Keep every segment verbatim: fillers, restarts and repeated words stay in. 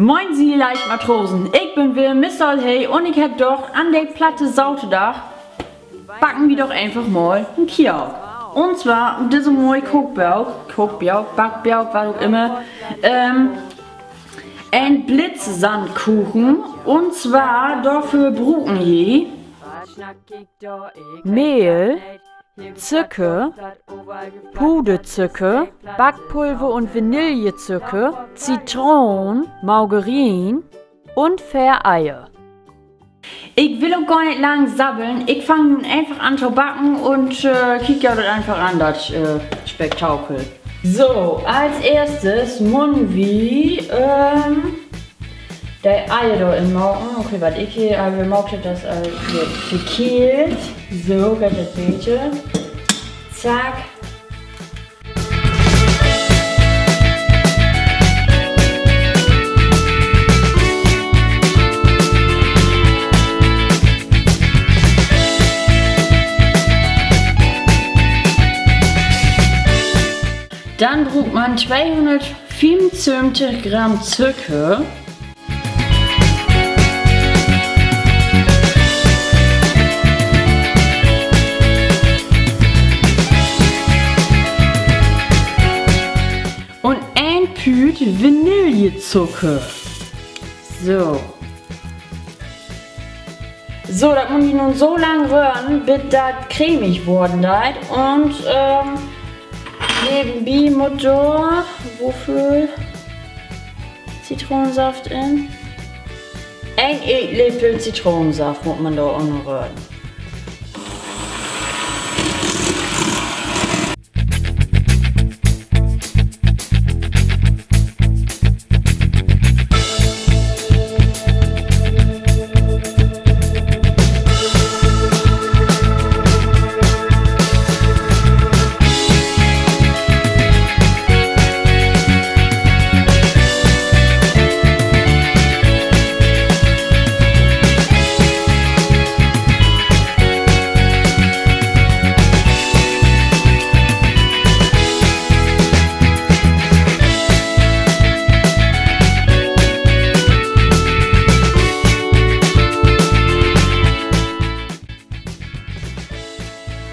Moin, ji Leichtmatrosen. Ik bün weer Miss Solhey un ik hebb dacht, an de platte Saterdag backen wi doch eenfach mal en Kiosk. Un zwar ut disse mooi Kookbook, Kookbook, Backbook, wat ok immer, ähm, en Blitzsandkuchen. Un zwar dorför bruken ji Mehl, Zucker, Puderzucker, Backpulver un Vanillezucker, Zitroon, Margarine un veer Eier. Ik will ok gor nich lang sabbeln. Ik fang nu eenfach an to backen un, äh, kiek jo dat eenfach an, dat, äh, Spektakel. So, as eerstes mutten wi, ähm, de Eier dor in maken. Okay, wat ik hier al maakt hebb, dat is al hier verkehrt. So geiht dat beter. Zack. Denn bruukt man tweehunnertfiefunsöventig Gramm Zucker. Un een Püüt Vanillezucker. So. So, dat mutt ik nu so lang röhren, bit dat cremig worrn deit. Un, ähm, nevenbi mutt dor, woveel Zitronensaft in? Een Eetlepel Zitronensaft mutt man dor ünnerröhren.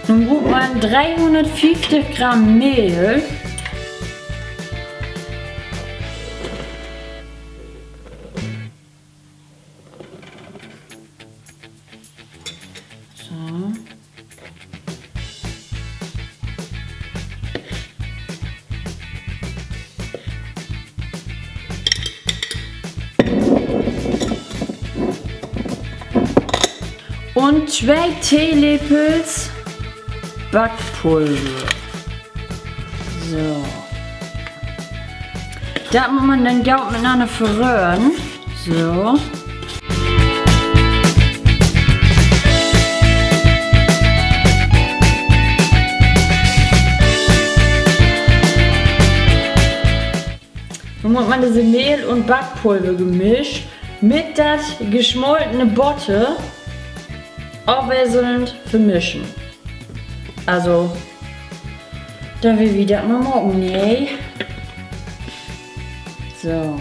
Nu bruukt man dreehunnertfieftig Gramm Mehl. So. Un twee Teelepels Backpulver. So. Dat mutt man denn goot mit'nanner verröhren. So. Nu mutt man disse Mehl- un Backpulvergemisch mit dat gesmoltene Botter afwesselnd vermischen. Also, denn will wi dat mal maken, ne? So.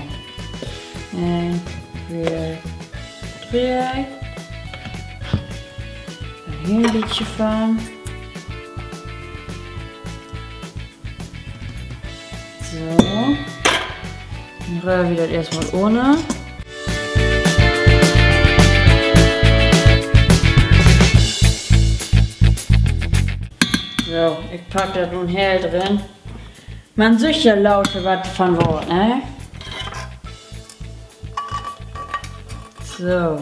Een, twee, dree. Denn hier en bietje van. So. Denn röhrt wi dat eerst mal ünner. So, ik pack dat nu heel drin. Man süht ja later, wat van woort, ne? So.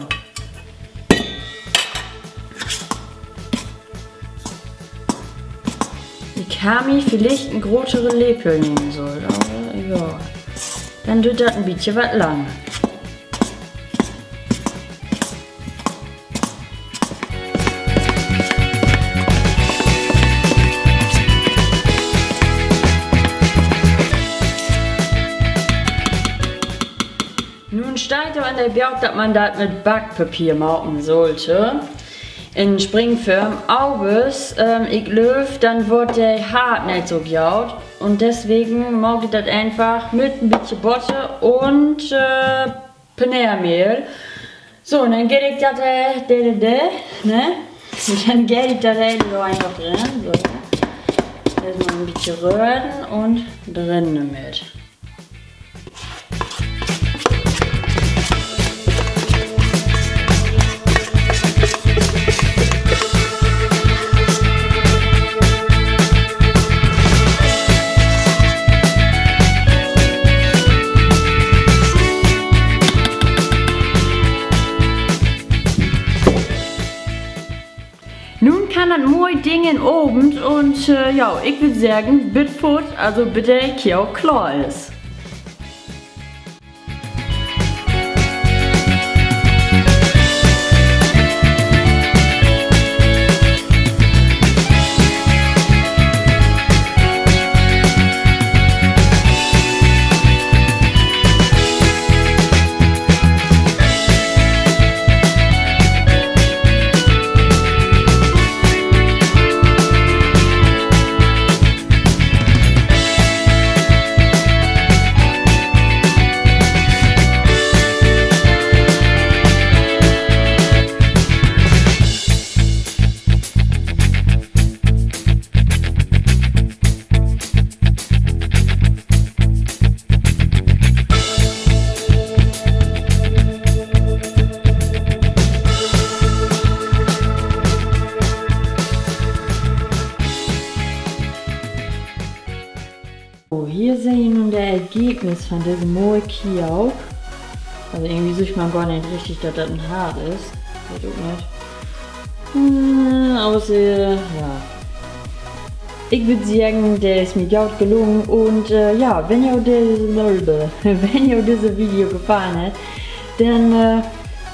Ik harr mi villicht en grotere Lepel nehmen sullt, aver ja. Denn duert dat en bietje wat lang. Nu steiht dor in de Book, dat man dat mit Backpapier maken sullte. In Springform. Avers, ähm, ik glööv, denn word de Hart neet so goot. Un deswegen maak ik dat eenfach mit en bietje Botter un, äh, Paneermehl. So, un denn geet ik dat, äh, de, de, de, ne? Un denn geet ik dat Hele dor eenfach rin. So. Eerstmal en bietje röhren un rin dormit. Nu kann dat mooi Ding in Oven un, äh, ja, ik würr seggen, bit foort, also bit de Kev klaar is. So, hier seht ji nu dat Ergebnis von disse mooi Kev. Also irgendwie süht man gor nich richtig, dat dat en Hart is. Weet ok nich. Hm, aver se, ja. Ik würr seggen, de is mi goot gelungen. Un, äh, ja, wenn jo disse, wenn jo disse Video gefallen hett, denn, äh,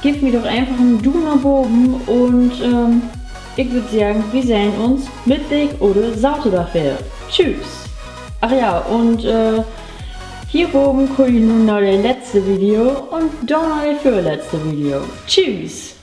geevt mi doch eenfach en Duum na boven un, ähm, ik würr seggen, wi sehn uns Mittwoch oder Saterdag weer. Tschüss. Ach ja, un, äh, hier boven kaamt ji nu na de letzte Video un dor na de vörletzte Video. Tschüss.